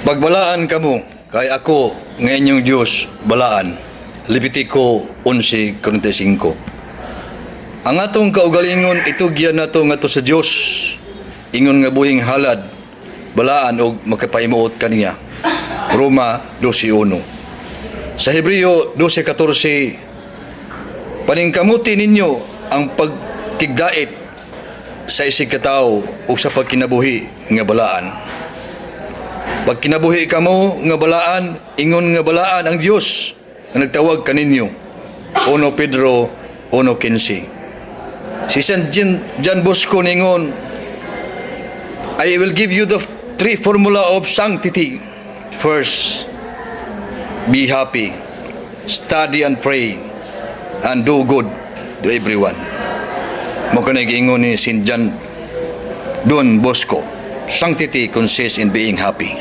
Pagbalaan kamo, kay ako nga inyong Diyos, balaan. Levitico 11:45. Ang atong kaugalingon itugyan nato ngadto sa Dios, ingon nga buhing halad, balaan og makapahimuot kaniya. Roma 12:1. Sa Hebreo 12:14, paningkamuti ninyo ang pagkigdait sa isig katawo ug sa pagkinabuhi nga balaan. Pagkinabuhi kamo nga balaan, ingon nga balaan ang Dios nga nagtawag kaninyo. 1 Pedro 1:15. Si San John Bosco ningon, "I will give you the three formula of sanctity. First, be happy, study and pray, and do good to everyone." Mao kanay giingon ni Saint John Don Bosco. Sanctity consists in being happy.